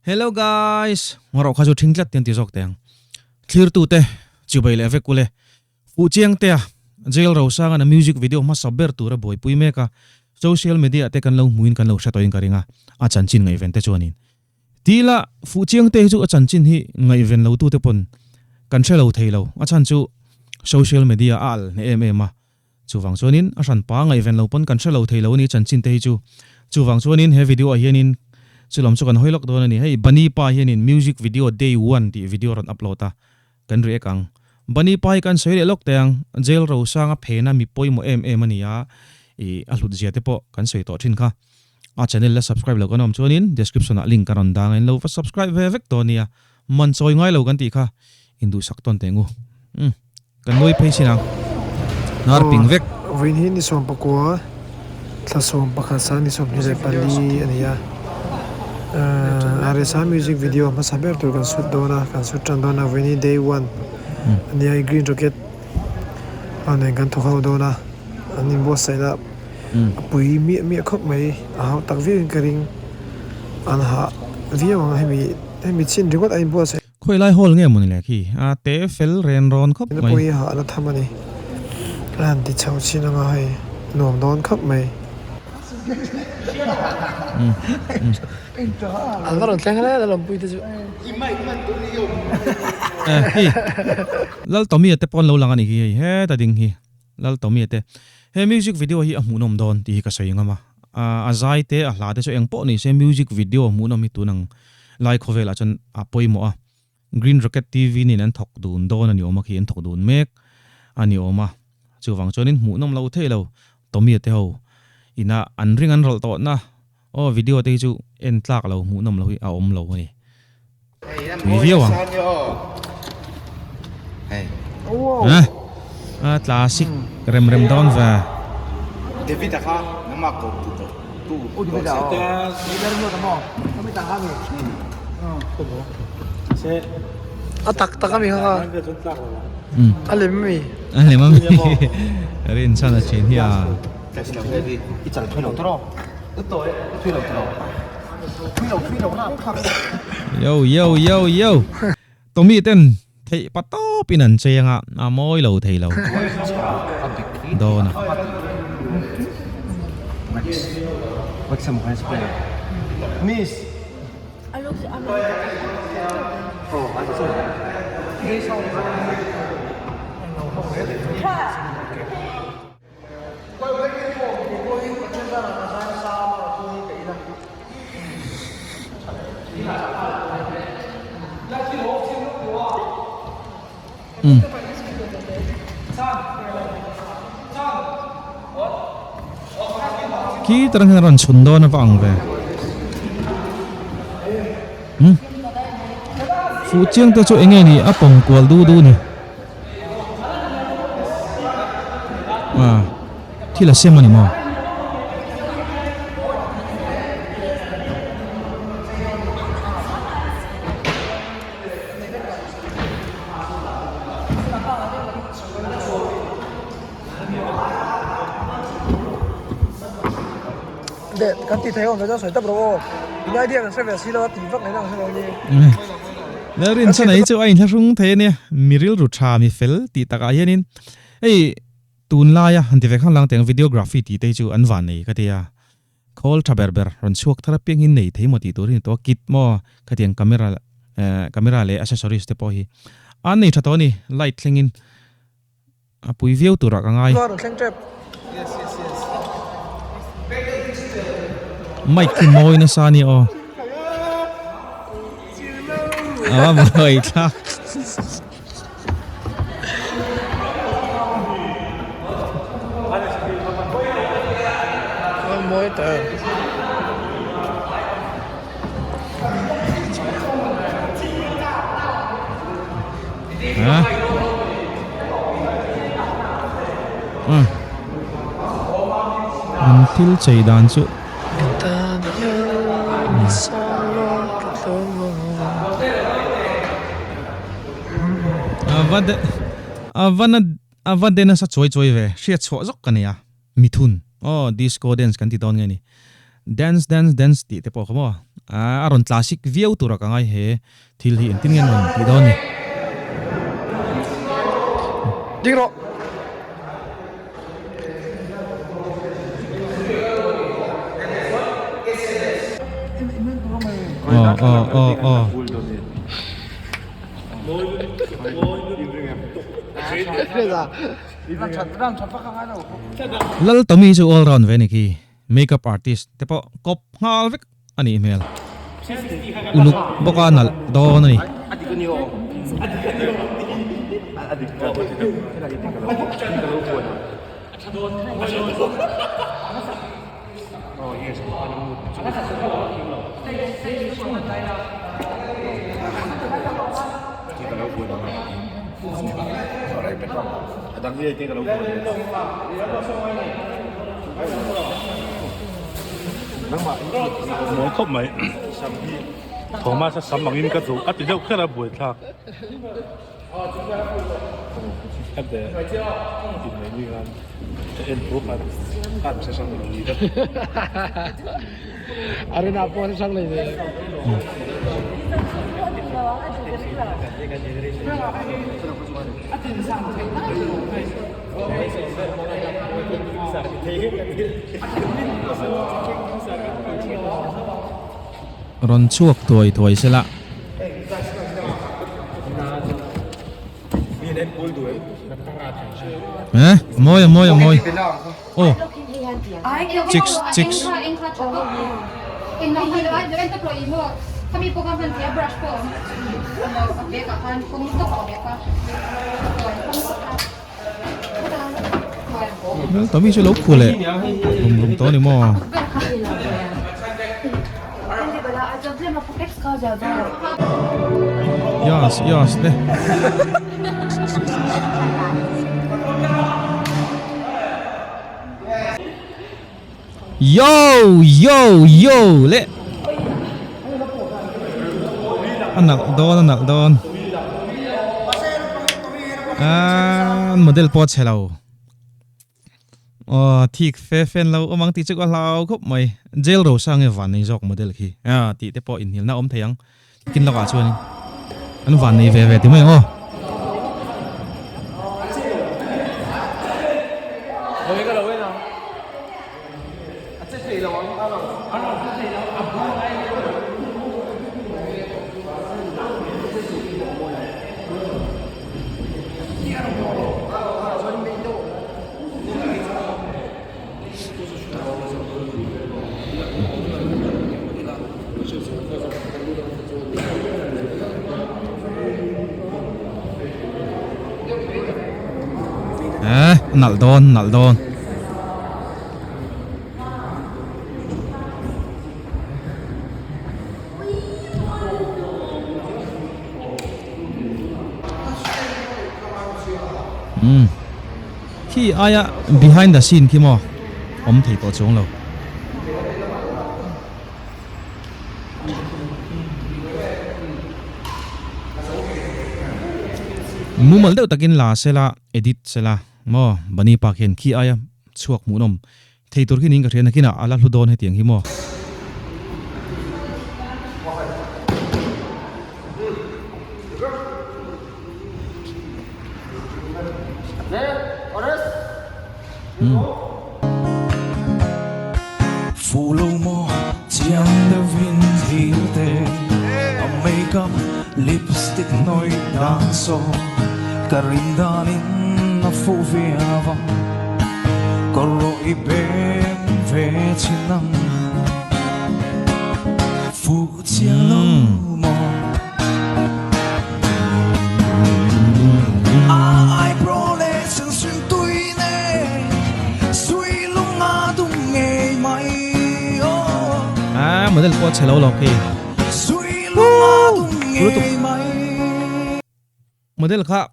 Hello guys! Ngawrh kha chu thing tlat tian ti zawk teh ang. Thlirtute chibai leh vek ule. Fuhchiangtea Jail Rosangana music video hmasa ber tura buaipui mek a, social media ah te kan lo hmuin kan lo hre tawhin ka ring a, a chanchin ngaihven te chuanin. Tila Fuhchiangte hi chu a chanchin hi ngaihven lo tute pawn kan hre lo thei lo, a chhan chu social media a al hneh em em a, chuvang chuanin a hranpa ngaihven lo pawn kan hre lo thei lo a ni chanchin te hi chu. Chuvang chuanin he video ah hianin chulam chu kan hawi lawk dawn a ni. Hei Bunny pa hianin music video day one tih video a rawn upload a, Kan riak ang. Bunny pa hi kan sawi leh lawk teh ang, Jail Rosanga phena mi pawimawh em em a ni a, ih a hlut zia te pawh kan sawi tawh thin kha. A channel la subscribe lo kan awm chuanin description ah link ka rawn dang a, in lo va subscribe ve vek tawh a nia. Man chawi ngai lo kan tih kha induhsak tawn teh ngu. Umm kan nuai phei sin ang. Hnar ping vek. Vawiin hi ni 14, thla 11 sang ni 24 a ni a. RSA music video hmasa ber tur kan shoot dawn a, kan shoot tan dawn a, vawiin hi day one a nia, Green Rocket ho nen kan thawk ho dawn a, an inbuatsaihna a pui miah miah khawp mai, a hau tak viau in ka ring, an hah viau ang a hemi hemi chin ringawt a inbuatsaih. Khawi lai hall nge mawni le khi a te fel ren rawn khawp mai. Pawh hi hah la tham a ni. A han ti chho chin anga hei nuam dawn khawp mai. An va rawn thleng hle a lawmpui te chu. Hei Laltomia te pawh an lo lang a nih hi hei heta ding hi Laltomia te. He music video hi a hmuhnawm dawn tih hi ka sawi ngam a. A zai te a hla te chu engpawh ni se music video hmuhnawm hi tun ang lai khawvelah chuan a pawimawh a, Green Rocket TV nen an thawk dun dawn a ni awm a khi an thawk dun mek a ni awm a, chuvang chuanin hmuhnawm lo thei lo Tommy te ho ina an ring an rawlh tawhna aw video te hi chu en tlak lo hmuhnawm lo hi a awm lo a ni. Tui viau ang. A a classic rem rem dawn ve. David a kha nangmah ko tu to tu A tak tak a mi kha kha a lem a mi. A lem a mi rin chhan a thin hi a. Yo yo yo yo Tommy ten theih pa tawp in an cheng a a mawi lo thei lo dawn a. Khi tarang hian a rawn chhun dawn a va ang ve. Hmm. Fuh chiang te chu enge ni a pawm kual du du ni. Ah, thil a sem a ni maw? De, kan ti thei awm ve chuan sawi tap rawh aw. In idea kan hre ve si lo a, tih vak mai nang hre lo ni. Le rin chhan hi chu a inthlahrung thei a nia, mi rilru tha mi fel tih takah hianin hei tunlaia han ti ve khang lang teng videography tih te hi chu an van nei ka ti a, khawl tha ber ber rawn chhuak thar apiang hi nei thei maw tih tur hi ni tawh a, kit maw khatiang camera camera leh accessories te pawh hi an nei tha tawh a ni, light thlengin. A pui viau turah ka ngai. Mic khi mawi nasa ania aw. A mawi thlak. Mawi ta. Ha? Ah. An thil chei dan chu. Ava de ava na ava de nasa chuai chuai ve hriat chhuah zawk ka nei a mithun aw disco dance kan ti dawn nge ni dance dance dance tih te pawh kha maw. A rawn classic viau tura ka ngai he thil hi engtin nge an rawn tih dawn ni. Ding rawh. Aw aw aw aw. Lal Tommy chu all round ve a ni khi. Makeup artist te pawh kawp nghal vek a nih hmel. Uluk bawk a nalh dawn a ni. Mawi khawp mai Thomas a sam angin ka duh a ti deuh kher a buaithlak Rawn chhuak thuai thuai sela. Eh, a mawi a mawi a mawi. Oh. Chicks chicks. Tommy chu lo khu leh rum rum tawh a ni maw? Yes yes le. Yo yo yo le. A nalh dawn a nalh dawn. An model pawh a chhe lo. Aw thik fe fen lo awm ang tih chu ka hlau khawp mai. Jail Rosa nge van nei zawk model khi a tih te pawh inhnialna a awm thei ang. Kin lakah chuanin an van nei ve ve ti mai ang aw. Eh, nalh dawn, nalh dawn. Umm khi aia behind the scene khi maw awm thei tawh chuang lo. Mumal deuh takin la sela edit sela maw Bunny pa khian khi aia chhuak hmuhnawm Thei tur khi niin ka hria nakinah a la hlu dawn hetiang hi maw. Fu lo maw chiang deuhin thil te a makeup lipstick hnawih dan saw ka rin danin a fuh viau a kawr rawh i beng ve chin ang fuh chiang lo maw a eyebrow leh sensiun tui nen sui lung a dum ngei mai aw. A model pawh a chhe lo lo khi. Sui lung a dum ngei mai. Model kha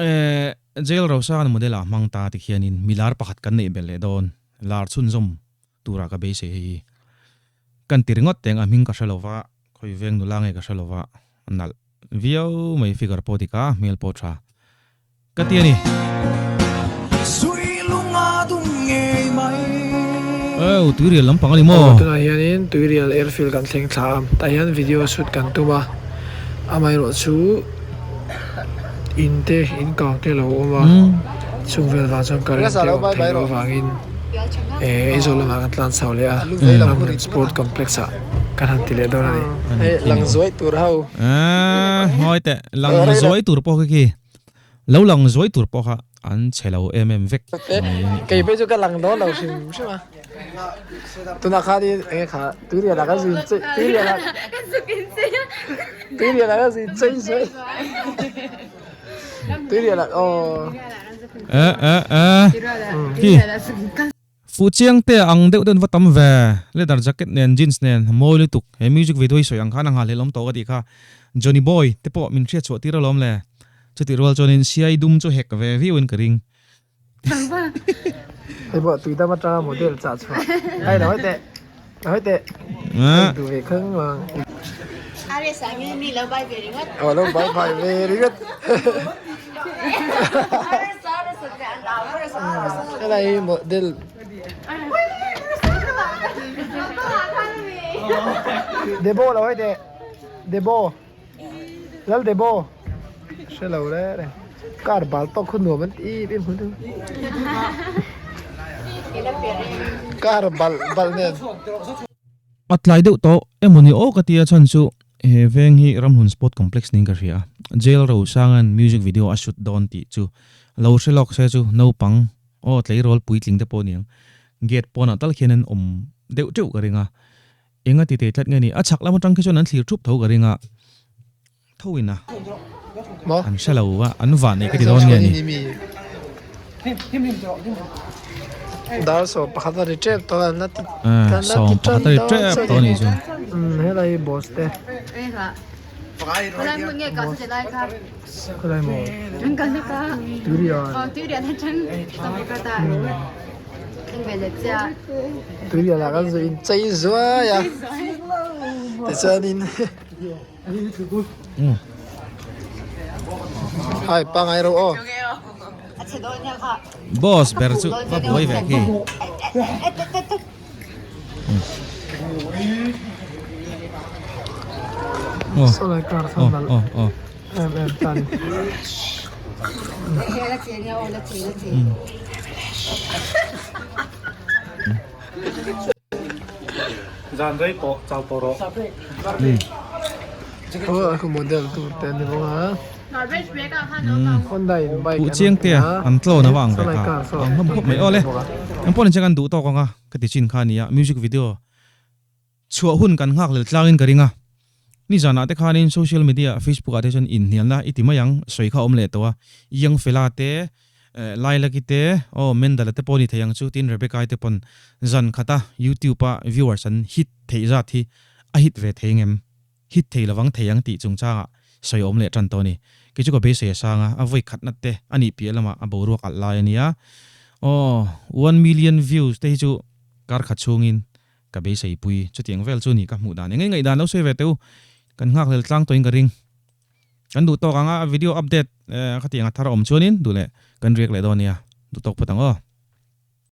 Eh, Jail Rosa-a'n model ah hmang ta ti khianin mi lar pakhat kan neih belh leh dawn, lar chhunzawm tura ka beisei hei hi. Kan ti ringawt teng a hming ka hre lova, khawi veng nula nge ka hre lova, a nalh viau mai figure pawh dik a, hmel pawh tha ka ti a ni. Eo, tuirial lampang a ni maw? Aw, tunah hianin tuirial airfield kan thleng thla a, tah hian video shoot kan tum a, amaherawh chu in te in kang te a lo awm a, chung vel vang chuan current te a awm theih loh avangin eh Aizawl lamah kan tlan chho leh a, Ramhlun Sport Complex ah kan han ti leh dawn a ni. Hei lang zuai tur ho. Eeh, ngawi teh, lang zuai tur pawh khi khi. Lo lang zuai tur pawh kha an chhe lo em em vek mai a nih Kei phei chu ka lang dawn lo hrim hrim a. Tunah khanin enge kha tuirial ah kan zin chei tuirial ah tuirial ah kan zin chei zuai tuirial ah aw. Eh eh eh khi Fuhchiangte ang deuh deuh an va tam ve. Leather jacket nen jeans nen a mawi lutuk. He music video hi sawi ang khan a nghahhlelh awm tawh ka tih kha. Johnny Boy te pawh min hriat chhuah tir alawm le. Chutih rual chuanin siai dum chu hek ve viau in ka ring. Hei pawh tuidam atanga model chah chhuah. Hei lo hawi teh. Lo hawi teh. Hei duh ve khang vang. Aw lo bai bai ve ringawt. Helai hi model Debo lo hawi teh. Debo. Lal Debo. Hre lo reng reng. Car bal tawk khu nuam an ti em em hun. Car bal bal nen. A tlai deuh tawh emawni aw ka tia chhan chu he veng hi Ramhlun Sport Complex niin ka hria a, Jail Rosanga'n music video a shoot dawn tih chu lo hre lawk se chu naupang aw tleirawl puitling te pawh niang gate pawnah tal khian an awm deuh teuh ka ring a, enga ti tei tlat nge ni a chhak lam atang khi chuan an thlir thup tho ka ring a, tho in a an hre lo a an vah nei ka ti dawn nge ni. Dar sawm pakhat a ri tep tawh a an la ti an la ti tan dawn tep tawh anih chu. Umm helai hi boss te khawlai maw tuirial tuirial ah kan zu in chei zuai a tichuanin. Hai pangai ro aw. Boss ber chu va buai ve khi. Solai car kha nalh em em ta ni. Zan rei tawh chau tawh rawh. Aw a model tur te ani bawk a. Honda in bike Puh chiang te an tlawn a va ang ve kha. Ang hlawm khawp mai aw le. Ang pawh ni chiang an duh tawk ang a ka ti chin kha a nia music video chhuah hun kan nghak lel tlangin ka ring a. Nizanah te khanin social media Facebook ah te chuan inhnialna i ti mai ang sawi kha a awm leh tawh a, Young Fela te, Lilac-i te, aw Mendala te pawh a ni thei ang chu tiin Rebecca-i te pawn zan khata YouTube a viewers an hit theih zat hi a hit ve thei ngem? Hit thei lovang thei ang tih chungchangah sawi a awm leh tan tawh a ni. Kei chu ka beisei a sang a, a vawi khatna te a nih piah lamah a boruak alh lai a nia. Aw, 1 million views te hi chu kar khat chhungin Ka beisei pui chutiang vel chu ni ka hmuh dan. Eng nge ngaihdan lo sawi ve teh u. Kan nghakhlel tlang tawhin ka ring. Kan duh tawk ang a video update khatiang a thar a awm chuanin duh leh kan riak leh dawn nia. Duh tawk phawt ang aw.